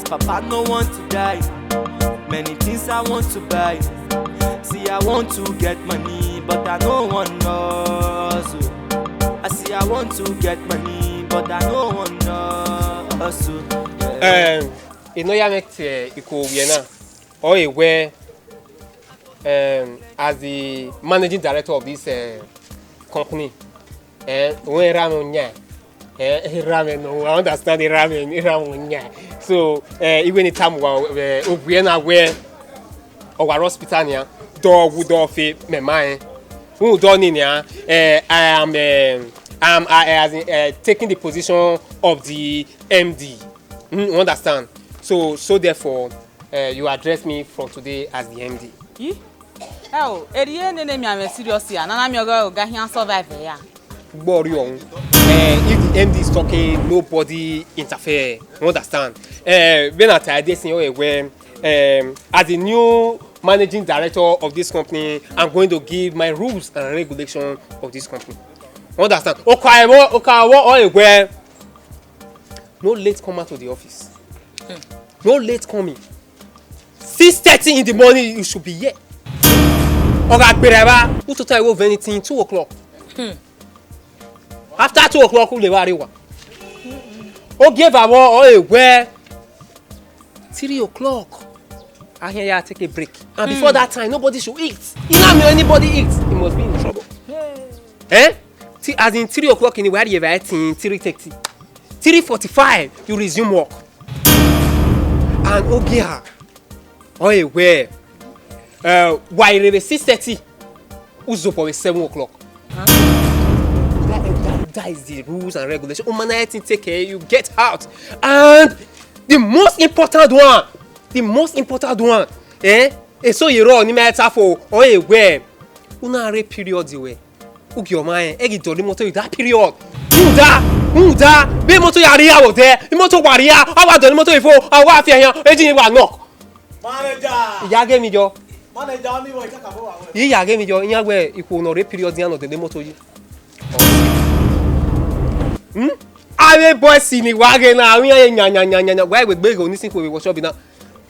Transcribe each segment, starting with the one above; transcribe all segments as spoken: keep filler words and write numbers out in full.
Papa no want to die. Many things I want to buy. See, I want to get money, but I no want hustle. I see, I want to get money, but I no want hustle. Yeah. Um, enoya mwẹ te iko wiẹ na. Ọ e wẹ, um, as the managing director of this, uh, company, eh, wẹ erha mwẹ yan, eh, erha mwẹ no, I understand erha mwẹ, erha mwẹ yan. So, eh, iwẹ ne I tama uwa, eh, ovbi ẹre na wẹ, ọ wa rre hospital nian, do wu do fe mẹ ma rẹn. Rhunmwuda ọnii nian, eh, I am, um, I am, uh, as in, uh, taking the position of the M D. Hmm, you understand? So, so therefore, uh, you address me from today as the M D. Yi? Ẹ o, erriọ nene mianmwẹ serious ya, nana miẹn ọghe ọga khian survive ya. Gbọrriọ ọhun. Eh, if the M D is talking, nobody interfere. You understand? Eh, vbene a ta ẹdẹ sin ọre wẹ, um, as the new managing director of this company, I'm going to give my rules and regulation of this company. You understand? Oka ẹvbo, oka ẹvbo ọre wẹ, no late come out of the office. Hmm. No late coming. Six thirty in the morning, you should be here. Ọ gha gberra evba, u tota ẹvbo vbe anything two o'clock. Hmm. After two o'clock, u le vba rre owa. Ogieva vbọ, ọ e wẹ three o'clock, a khian ya take a break. And before, hmm, that time, nobody should eat. You know, anybody eat, he must be in trouble. Hey. Eh? Ti-, as in three o'clock in the world, you were eating three thirty. Three forty-five, you resume work. And ogia, ọ e wẹ, uh, wa rre vbe six thirty, u zobọ vbe seven o'clock. Huh? That, that, that is the rules and regulation. Uman, I think take care, you get out. And the most important one, the most important one, eh? Eso ye rọ ni ma ta fo, ọ e wẹ, u na rre period wẹ. U gie ọmwa rẹn, ẹ ghi dọlọ imoto ye that period. Rhunmwuda, rhunmwuda, vbe imoto ya rria vbe odẹ, imoto wa rria, a wa dọlọ imoto ye fo, a wa fi ẹhian, e ji wa knock. Manager! I ya ghe emwi yọ. Manager, ọni wọ, ika ka bọ wa wẹ. I ya ghe emwi yọ, iran wẹ ikhuo ne ọ rre period iran ne ọ dọlọ imoto yi. Hmm? Avbe boys ni wa ghe na, avbe iran ye yan yan yan yan yan, wa wẹ egbe ghe oni sin ikhuo vbe workshop na.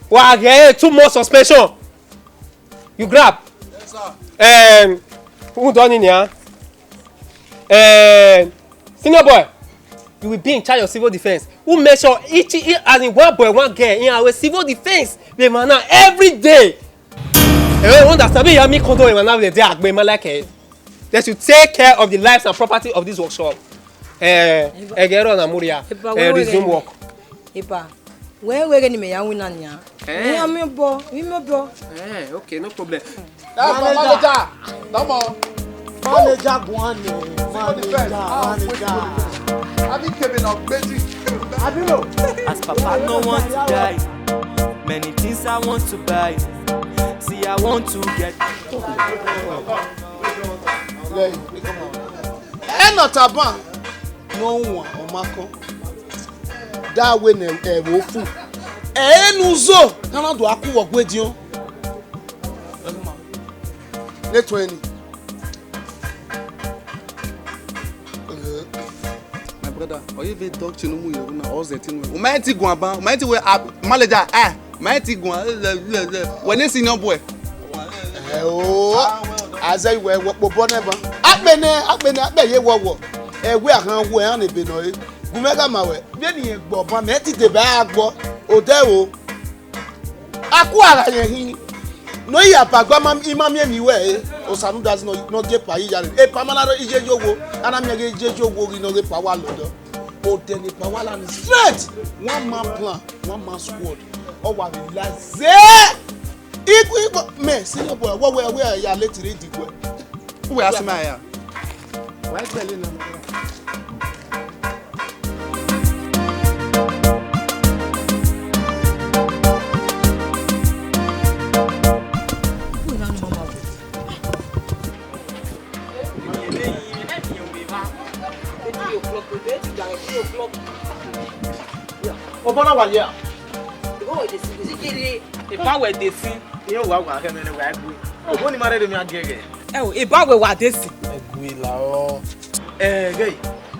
Wa ghe too much suspension. You grab. Yes, sir. Um, who done in here? Um, senior boy, you will be in charge of civil defense. Who make sure each, each, as in one boy, one girl, in our civil defense, the man now every day. Eh, you understand me? You have me condom, man, now they are, man, like, eh, that you take care of the lives and property of this workshop. Eh, Eba. Egero na Muria, Eba, eh, where we resume going? Work. Eba. Wẹ wẹ ghe ne imẹ ya winna nian. Eh. Mẹ ya miẹn obọ, mẹ miẹn obọ. Eh, okay, no problem. That's my manager. Come on. Manager guan nẹ, manager, manager. Abi kebe na gbedi. Abi no. As papa no want to die, many things I want to buy. See, I want to get. Ẹ nọ taban ne ọ wan ọmakọ. Da wẹ ne ẹvbo fu. Ẹ i re ne uzo, ne a na do a ku vbe ọgua ediọn. Ne tuẹn ni. My brother, ọ ye vbe dọ tie ne u mu ye ru na, ọ zẹ tie nuẹn. U ma ti guan ban, u ma ti wẹ, ah, manager, ah, u ma ti guan, eh, eh, eh, eh. Wẹ ne senior boy. Ẹ o, azẹ iwẹ wọ kpobọ nẹ ban. Akpẹ nẹ, akpẹ nẹ, akpẹ ye wọ wọ. Ẹ wẹ a khan wẹ, a na ebe nọ re. Gu mwẹ gha ma wẹ, vbene irẹn gbe ọban, mẹ ti deba a gbọ, odẹ o. A kua gha yẹn hin. Ne ọ ya ba gba ma, ima miẹn emwi wẹ, e, Osanudazi ne ọ, ne ọ gie epa yi yare. Epa ma na rre iye yo wo, a na miẹn ghe iye yo wo ghi ne ọ ghe epa wa lọdọ. Odẹ ne epa wa la ni straight. One man plan, one man squad. Ọ wa vbe la zẹ. Igbo, Igbo, mẹ, senior boy, wẹ, wẹ, wẹ, ya late ready wẹ. Wẹ a sẹ ma ya. Wa gbẹlẹ na. Obọ na wa ye a? Eban wẹ de sin. Iran wa wa khẹ nene wa gbe. Obo ni ma rẹrẹ mi a gẹgẹ. Ẹ o, eban wẹ wa de sin. Ẹgui la ọ. Ẹ, ghe,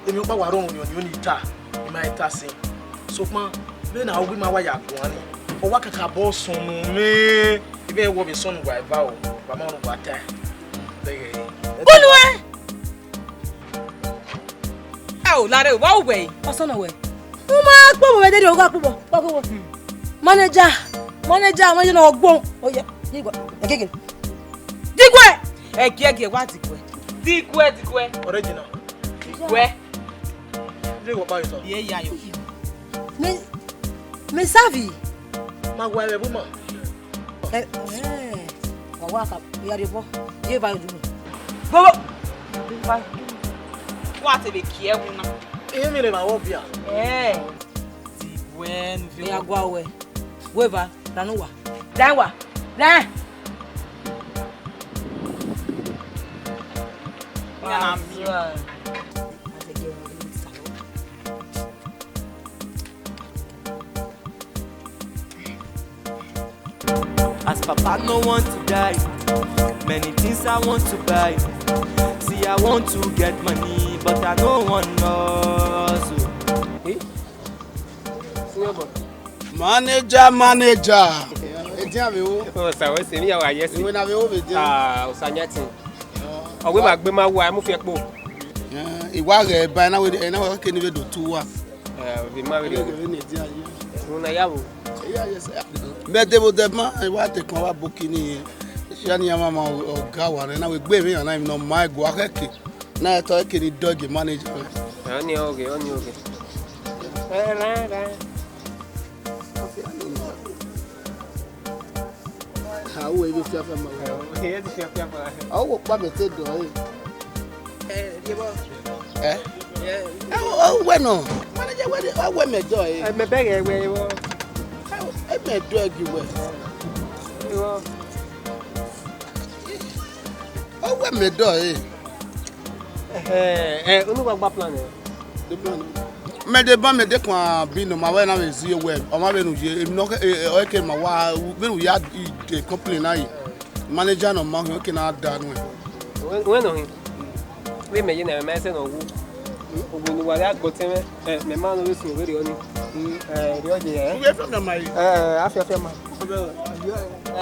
emwi ọkpa wa rọrùn ni ọni ta, I ma ta sin. Sokpan, Vbene a gu ima wa ya guan ni, ọ wa kakabọ sunu mwẹ. Ive wọ vbe sunu wa eva o, wa ma ru wa ta. Dẹghẹ. Kunu ẹ! Ẹ o, lare o, wa uwẹ. Ọsọnọ wẹ. U ma kpọmọ vbe dede, u gha kpọmọ, kpọmọ. Manager, manager, manager na ọgbọn. Oya, digwe, ẹgẹgẹ. Digwe! Ẹgiẹgiẹ, wa digwe. Digwe, digwe. Original. Digwe. Ilé ìwọ bá yọ sọ. Iye ya yọ. Mi, mi savi. Ma wa ẹvbo ma. Ẹ, ẹ, wa wa ka, ya de bọ. Ye ba ju. Bobo. Wa te be kie wu na. Iye mi le ma wo bia. Ẹ. Ti wẹ nu fi. Ya gua wẹ. Weva, ranu wa. Dan wa. Dan. Ya na mi. As papa no want to die, many things I want to buy. See, I want to get money, but I no want hustle. Eh? Senior boy. Manager, manager. Edian vbe wo? Oh, sir, what's the, me, how are you? Iwẹ na vbe wo vbe edian? Ah, Osanyati. Ọ wẹ ma gbe ma wa, mu fi ẹkpo. Eh, I wa ghẹ ba, ena wẹ, ena wẹ kene vbe do tu wa. Eh, vbe ma vbe. Ena wẹ ne edian ye. Una ya wo. Yeah, yes, sir. Mẹ de vbe odẹ ma, I wa te kọn wa boki ni. Sia ni ama ma ọga wa, ena wẹ gbe vbe yan na, no ma go akhẹke. Na ẹtọ kene dọgi manager. Ọni oge, ọni oge. Ẹ, ra, ra. Awo ebe fiafia ma. Ẹ, ẹ ti fiafia ma. Ọ wo kpa mẹ te dọ ẹ. Ẹ, ẹ, ẹ, ọ wẹ nọ. Manager wẹ, ọ wẹ mẹ dọ ẹ. Ẹ, mẹ bẹghe wẹ, ẹ, ẹ, mẹ dọ ẹ gi wẹ. Ẹ, ọ wẹ mẹ dọ ẹ. Ẹ, unu wa gba plan ẹ? Mẹ de ban, mẹ de khuan bi ne ọ ma wẹ na vbe zẹ wẹ, ọ ma vbe nu ye, emwi ne ọ ke, ẹ, ọ ke ma wa, vbene u ya de complain na yi, manager ne ọ ma hin, ọ ke na da nuẹn. Wẹ, wẹ nọ hin. Vbe mẹ ye ne mẹ ma sẹ ne ọ wu. Ogun ne uwa ya gọtẹ mwẹ, ẹ, mẹ ma nọ vbe sun vberriọ ni. Ẹ, rriọ ye, ẹ. U vbe fiafia ma yi? Ẹ, afiafia ma.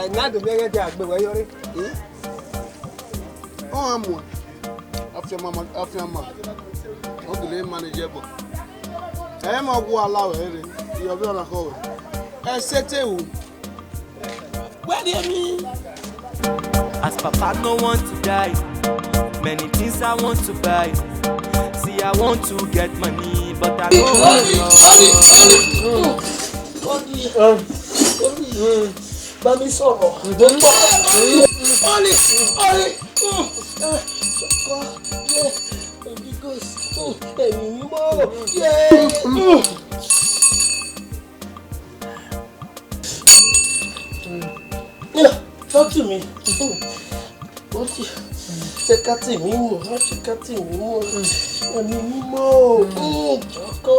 Ẹ, na do miẹn ghẹ dia gbe wẹ yọre. Ọ gha muẹn, afianma, afianma, ọ gele manage ẹbọ. Ẹ ma gu ala ruẹ rre, iyọvbe ọna khọ ruẹ. Ẹ sẹ te ru. Wẹ rhie emwi. As papa no want to die, many things I want to buy. See, I want to get money, but I no want love. Bá mi sọ̀rọ̀. Holy, holy. Sọkọ, yeah. Holy Ghost. Ẹ̀mí mímọ́. Yeah. Yeah, talk to me. Ó ti ṣe ká tì mí mú, ó ṣe ká tì mí mú. Ẹ̀mí mímọ́. Sọkọ.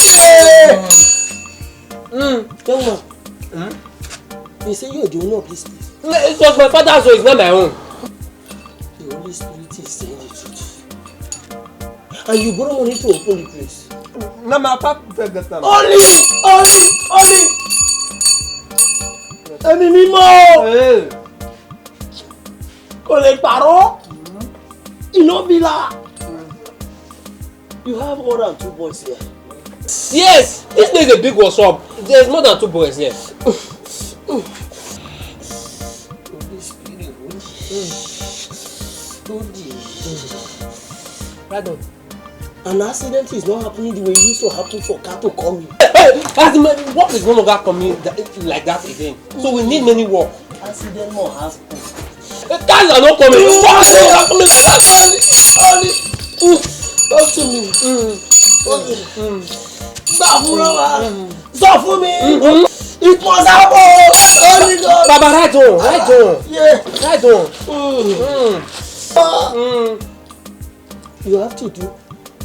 Yeah. Young man, you say you're the owner of this place? No, it was my father's own, it's not my own. The Holy Spirit is saying the truth. And you borrow money to open the place. Na my papa first get am. Holy, holy, holy. Ẹ̀mí mímọ́. Hey. Kò lè pààrọ̀. Iná bí la. You have more than two boys here. Yes, this place is a big workshop. There's more than two boys here. Holy Spirit, Holy. Holy. Pardon. An accident is not happening the way it used to happen for car to come in. Hey, hey, as in, work is no longer coming tha-, like that again. So we need many work. Accident more has. Cars are not coming. Work is no longer coming like that. Only, only. Mm. Talk to me. Mm. Okay. Mm. Gbà fún wa. Mm. Sọ fún mi. Mm-hmm. It must happen. Only God. Baba, ride on, ride on. Yeah. Ride on. Mm. Mm. Mm. You have to do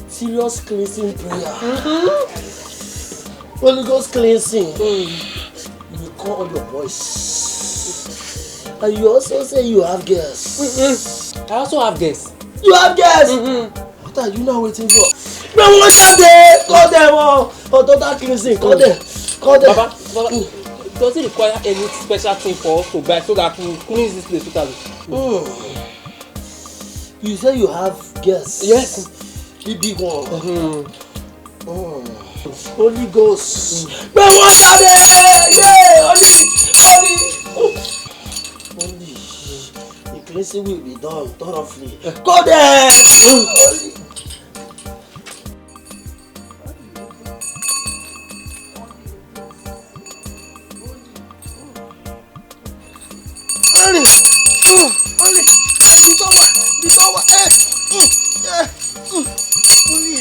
serious cleansing prayer. Mm-hmm. Holy Ghost cleansing. Mm. You will call all your boys. And you also say you have girls. Mm-hmm. I also have girls. You have girls? Mm-hmm. What are you now waiting for? No one shall dey call them. Oh, oh, total cleansing, call them. Call them. Baba, Baba, does it require any special thing for us to buy so that we cleanse this place totally? Mm. You say you have girls? Yes. Big, big one. Mm-hmm. Mm. Holy Ghost. Mm. Gbẹ wọn jáde! Yeah, Holy, Holy. Mm. Holy. The cleansing will be done thoroughly. Eh. Go there! Mm. Holy. Holy, mm, Holy, eh, the door wa, the door wa, eh, mm, yeah, mm, Holy,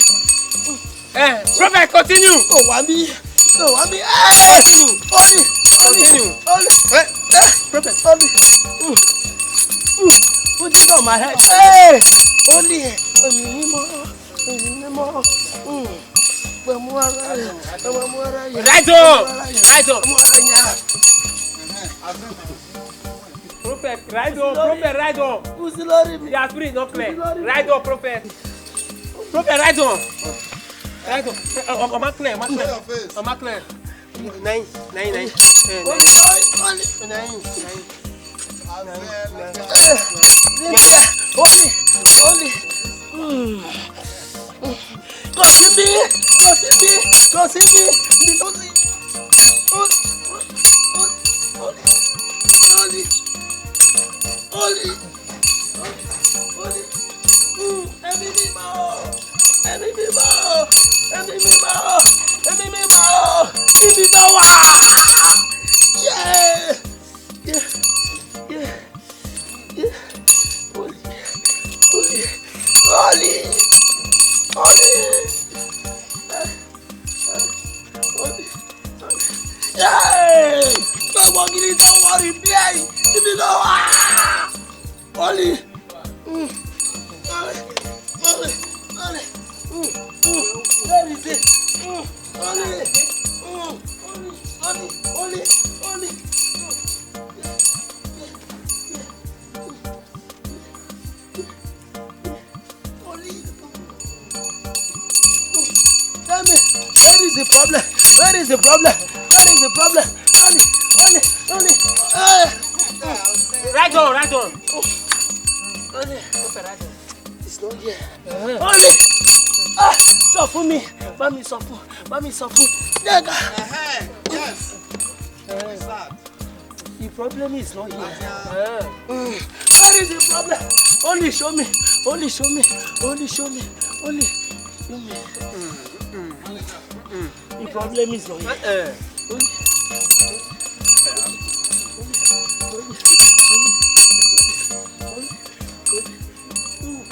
mm. Eh, Prophet, continue. Oh, wa mi, oh, wa mi, eh, continue. Holy, Holy, continue. Holy, eh, eh, Prophet, Holy, mm, mm, put it on my head. Hey, Holy, Holy, Holy, Holy, Holy. Mm. Wẹ mu ara rẹ, wẹ mu ara rẹ. Ride on, ride on. Wẹ mu ara rẹ. Prophet, ride on, prophet, ride on. Who's lorry me? Their spirit not clear. Ride on, prophet. Prophet, ride on. Ride on. Eh, ọ, ọ ma clear, ọ ma clear. Ọ ma clear. Nine, nine, nine. Eh, nine. Nine, nine. Holy, holy. Mm. Kò sí bí, kò sí bí, kò sí bí, mi tó sí. Holy, holy, holy, holy, holy. Mm, ẹ̀mí mímọ́, ẹ̀mí mímọ́, ẹ̀mí mímọ́, ẹ̀mí mímọ́, ibi tó wà. Yeah, yeah, yeah. Holy, holy, holy, holy. Hey! Don't worry, don't worry, play. If you know, ah! Holy. Mm. Holy, holy, holy. Mm, mm. Where is it? Mm. Holy. Mm. Holy, holy, holy, holy. Mm. Yeah, yeah, yeah. Tell me, where is the problem? Where is the problem? Where is the problem? Holy, holy, holy. Eh. Right on, right on. Holy. It's not here. Holy. Ah, sọ fún mi. Bá mi sọ fún. Bá mi sọ fún. Nigga. Uh-huh. Yes. What's that? The problem is not here. Eh. Mm. Where is the problem? Holy, show me. Holy, show me. Holy, show me. Holy, show me. Mm, mm, mm. The problem is not here. Eh, eh. Holy. Holy, holy, holy, holy, holy. Mm.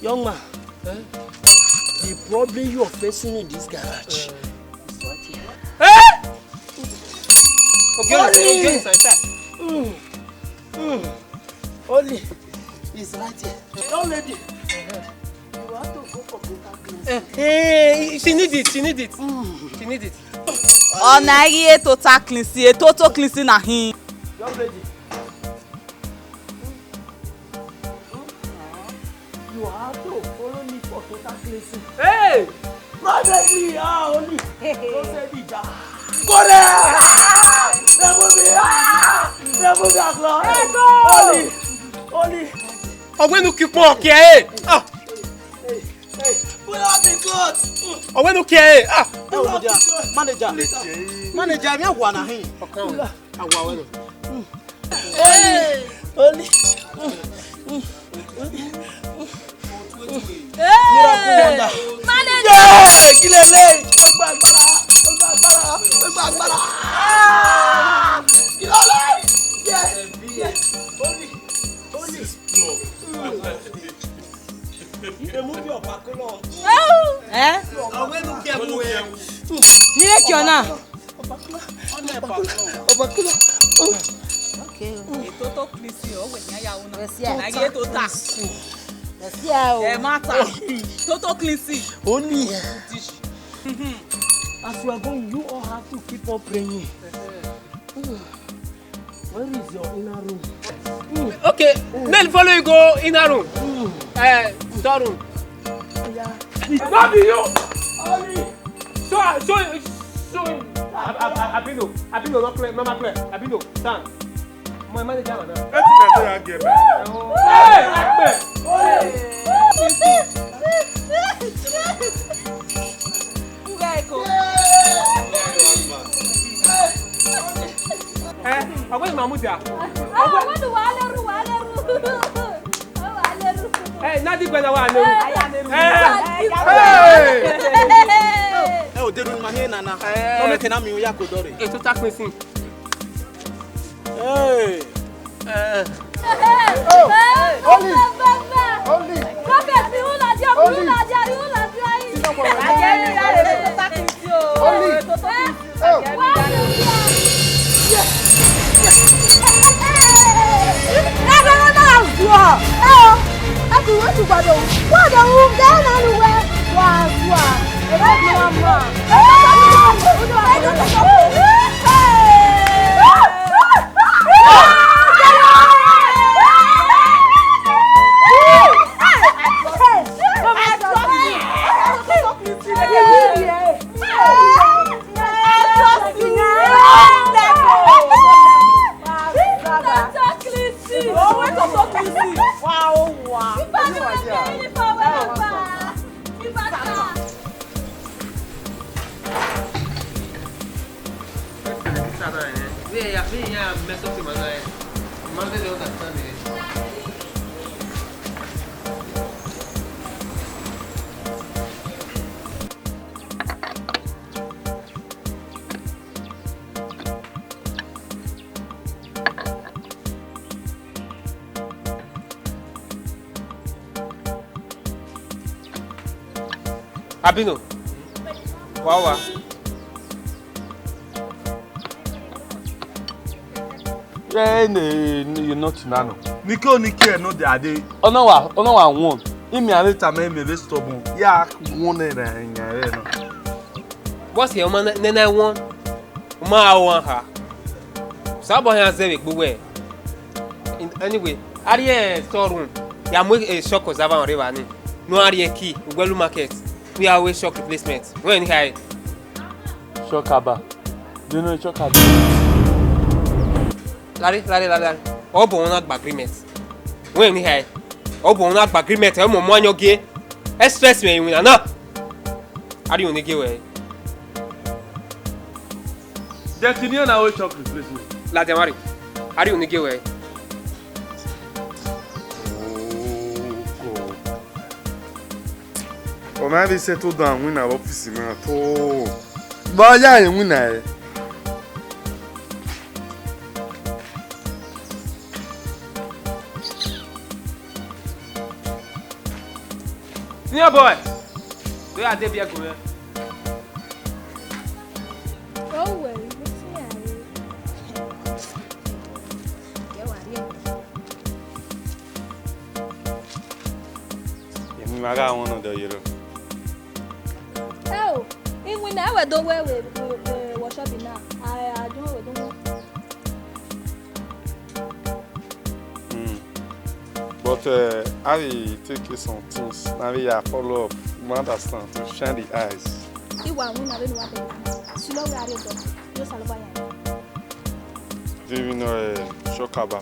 Young man, eh? The problem you are facing in this garage is right here. Eh? Okay, okay, okay, sir, sir. Mm. Mm. Holy is right here. Young lady, you have to go for total cleansing. Eh, eh, she need it, she need it. Mm. She need it. Ọna ghi e total cleansing, e total cleansing na hin. Young lady, you have to follow me for total cleansing. Hey! Privately, ah, Holy. Don't say me that. Go there! Remove me, ah! Remove that blood. Let go! Holy, Holy. Ọwẹ nu ki kpọn ọkiẹ e. Ah. Hey, hey, pull out the cloth. Ọwẹ nu kiẹ e. Ah. Pull out the cloth. Manager. Manager, mi a wa na hin. Ọkan. A wa wẹ. Hey, Holy. Hey! Manager! Yeah! Kí lélẹ́yìí? Ó gba agbára, ó gba agbára, ó gba agbára. Ah! Kí lélẹ́yìí? Yeah! Yeah! Holy! Holy! Remove your bakulo. Eh? Ọwẹ nu kiẹ mu. Ni re kiọ na. Ọbakula. Okay. Itoto cleansing, ọ wẹ yan ya una. Yes, yeah. Na ye to ta. Yes, yeah, oh. Ẹ ma ta. Total cleansing. Only. As you are going, you all have to keep on praying. Where is your inner room? Okay, men follow you go inner room. Eh, store room. No be you. So, so, so, Ab-, Ab-, Ab-, Abino, Abino, no clear, no clear. Abino, stand. My manager, man. Wetin na dey get back? Hey, Akpe. Eh, ọgwẹ ni Mahmoud ya. Ah, ọgwẹ ni wa leru, wa leru. Wa leru. Eh, na di gbẹ na wa leru. Eh. Hey. Eh, o deru ni ma he nana. Eh. No make na mi o ya ko dọre. Eh, to tak me sin. Hey. Eh. Oh, Olive. Olive. Prophet, mi hu ladian, mi hu ladian, mi hu ladian. Olive. Abino, wa wa. Eh, ne, ne, you not na no. Nike o nike no de ade. Ọna wa, ọna wa won. Imi a vbe tama imi vbe stubborn. Ya won ne ra yan re no. Boss, ye ọma nẹ, nẹ, nẹ won. U ma wan kha. Sabọ hia zẹ vbe gbe uwẹ. In, anyway, a rrie storeroom, ya mu, eh, shock observer rre evba ni. Ne a rrie key, Uwẹlu market. Ne a ru shock replacement. Wẹ ni khae? Shock aba. Do you know shock aba? Larry, Larry, Larry, Larry. Ọ bu wọn na gba agreement. Wẹ ni khae? Ọ bu wọn na gba agreement, ẹ mu ọmọ ayọn gie. Express me iwinna na. A rrie unu gie wẹ. Jẹ kini na ru shock replacement. Ladian mwẹ rre. A rrie unu gie wẹ. Ọ ma vbe settle down winna vbe office na to. Vbe ọ ya rẹn winna ẹre? Senior boy, do ya de biẹ gu mwẹ. Owẹ, wetin ya re? Kẹ wa rrie. Emwi ma gha wọn nọ dọ yero. Eo, iwinna ẹwẹ do wẹ vbe, vbe, vbe workshop na. A, a jọn wẹ do wẹ. Hmm. But, uh, I will take you some things. Now we are follow up. You understand? To shine the eyes. Iwa winna vbene uwa bẹghe na. Silo wẹ a rrie odọ. Yo Osanobua yan. Do you know, uh, Shokaba?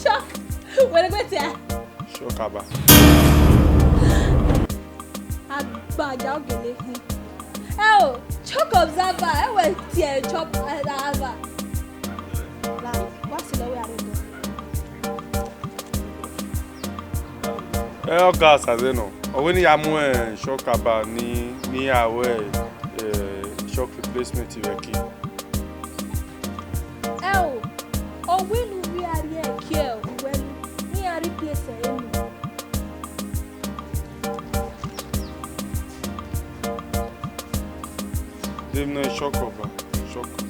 Shock. Wẹrẹ gbe tie. Shokaba. Agbaja ogele hin. Eo, shock observer, ẹ wẹ tie shock observer. La, wa silo wẹ a rrie odọ. Ẹ, ọga Osaze nọ, ọ wẹ ne I ya mu, eh, Shokaba ni, ne I ya ru, eh, shock replacement vbe ẹki. Eo, ọ wẹ ne u vbe a rrie ẹki Uwẹlu, ne I ya replace ẹre nọ. Dem nọ Shokaba, Shokaba.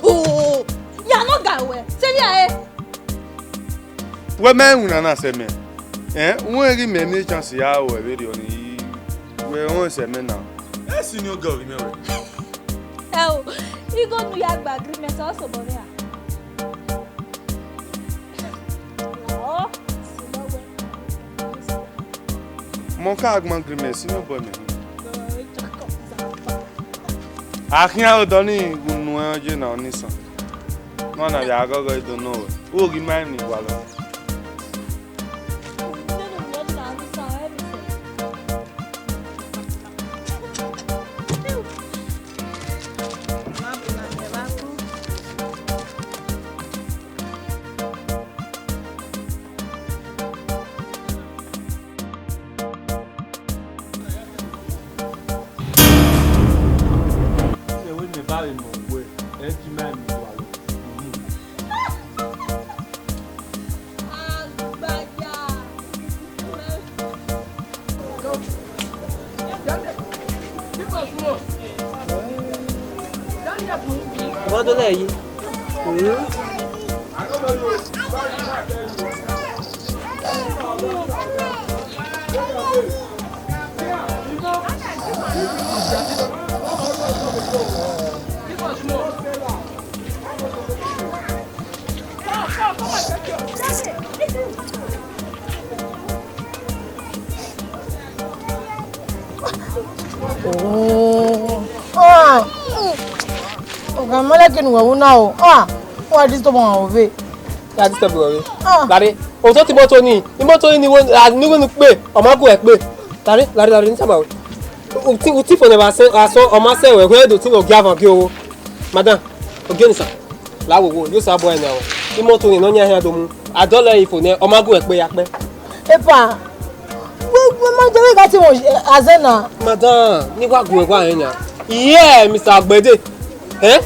Oh, ya nọ ga wẹ, sẹ vbe a re? Wẹ mẹ winna na sẹ mẹ. Eh, wẹ ghi mẹ miẹn chance ya ru ẹvbo erriọ ni, wẹ rẹn sẹ mẹ na. Ẹ senior girl vbe mẹ wẹ. Ẹ o, igho ne u ya gba agreement, ọ sobọ vbe a? Ọ Mọ ka gbọn agreement si ne obọ mẹ. A khian odọ ni unu ẹn ye na ọnisan. Nọ na vbe aghọghọ ido nọ wẹ. U ghi ma emwi ni gualọ. Wọ́n tó lẹ̀ yìí. Oh. Ah. Ọga, ma leke ne uwẹ wu na o. Ah. Wa disturb ọmwa vbe. Ya disturb wẹ vbe. Ah. Lare, o to ti imoto ni, imoto ni ni wo, a, ni wo ni kpe, ọ ma gu ẹ kpe. Lare, lare, lare, ni sama o. Uti, uti fo ne vbe asẹ, asọ, ọ ma sẹ wẹ, wẹ do ti ne ọ gia van gie owo. Madam, ọ gie ni sa. La wo wo, yo sa bọ ẹnẹ o. Imoto ni nọ yan hia do mu. A dọlọ ifo nẹ, ọ ma gu ẹ kpe ya kpẹ. Epa, wẹ, wẹ ma jẹ wẹ gha tie wọn azẹ na. Madam, ni wa gu ẹ wa rẹn yan. Yeah, Mister Agbede. Eh?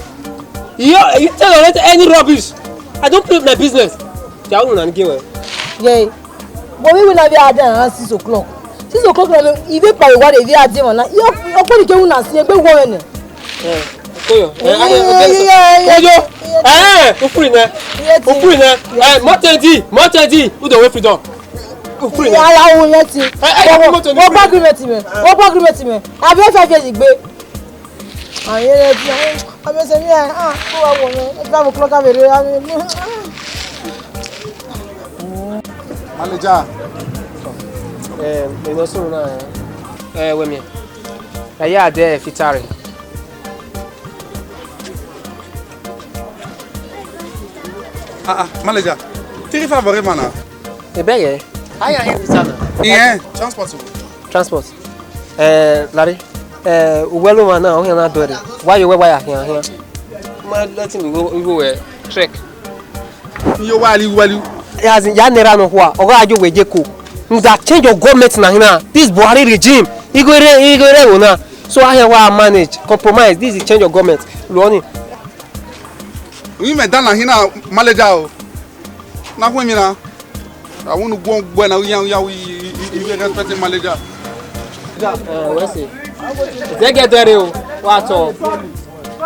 You, you tell her any rubbish. I don't play my business. Ti a unu na ni gie wẹ. Yeah. But we will not be out there around six o'clock. Six o'clock na, if you pay what if you are there na. You, you put the game na si egbe wo ene. Eh, koyo. Eh, eh, eh, eh, eh, eh, eh, eh, eh, eh, u free nẹ. Yes, u free nẹ. Yes. Eh, mọtẹdi, mọtẹdi, u do wẹ freedom. U free nẹ. Ala wo yẹn ti. Eh, eh, mọtẹdi. Wọ́n gba agreement mi. Wọ́n gba agreement mi. Àbí ẹ fẹ́ fi èyí gbé. Àyè rẹ̀ ti, àbí ẹsẹ̀ mi ẹ̀, ah, kó wa wọ̀ mí. Ẹ ká mú kúlọ́kà bèrè, àbí. Manager. Eh, ẹ nọ sunu na, eh. Eh, wẹ miẹn. Ẹ ya dẹ filter rẹ. Ah, ah, manager. Three five ọre ma na. Ebe ye? Aya ye visa na. Iye, transport o. Transport. Eh, Larry, eh, uwẹ lo ma na, ọ khian na do ẹre. Wa ye wẹ wa ya khian khian. Ma let him go, go, eh, trek. Yo, wali, wali. As in, ya nẹra nọ khua, ọ gha yo wẹ ye ko. Nda change your government na hina. This Buhari regime, he go re, he go re wo na. So I hear wa manage, compromise. This is change of government. Luoni. Uyi mẹ dan na hina manager o. Na hu mi na. Awunu guọ gbẹ na, uyan, uyan, we, we, we, we respecting manager. Eh, wẹ se. Zẹgẹdẹ rre o, wa tọ.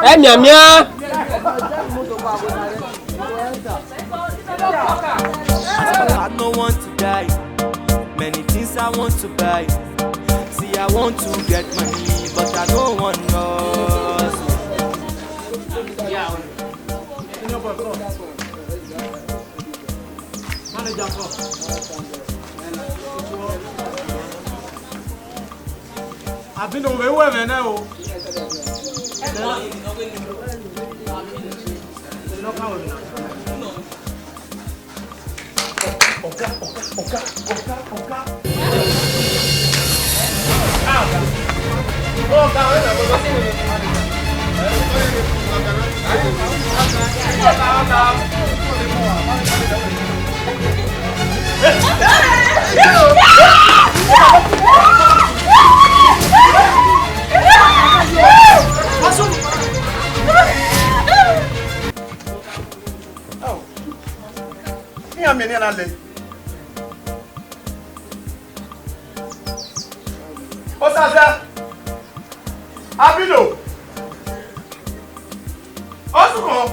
Ẹ mianmian. I no want to die. Many things I want to buy. See, I want to get money, but I don't want no. Manager, sir. Àbí ni òun fẹ́ wẹ̀ mẹ́ náà o. Ọ̀gá, ọ̀gá, ọ̀gá, ọ̀gá, ọ̀gá. Iran miẹn nian na lẹ. Osaza, Abilo, Osukhọn.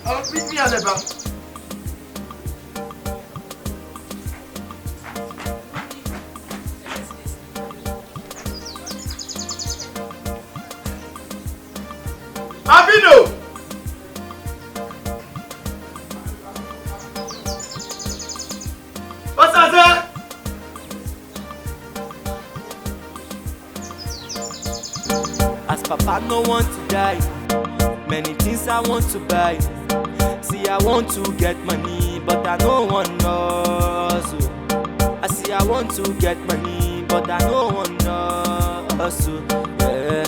Ọ bi iran lẹ ba. Abino! Papa no want to die. Many things I want to buy. See, I want to get money, but I no want hustle. I see, I want to get money, but I no want hustle. Yeah.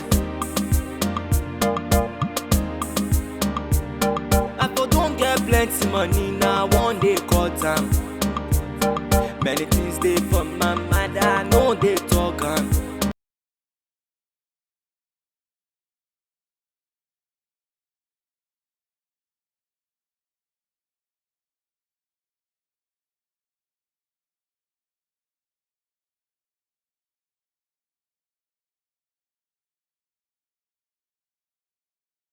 I for don't get plenty money now, one day cut am. Many things dey for my mind, I no dey talk am.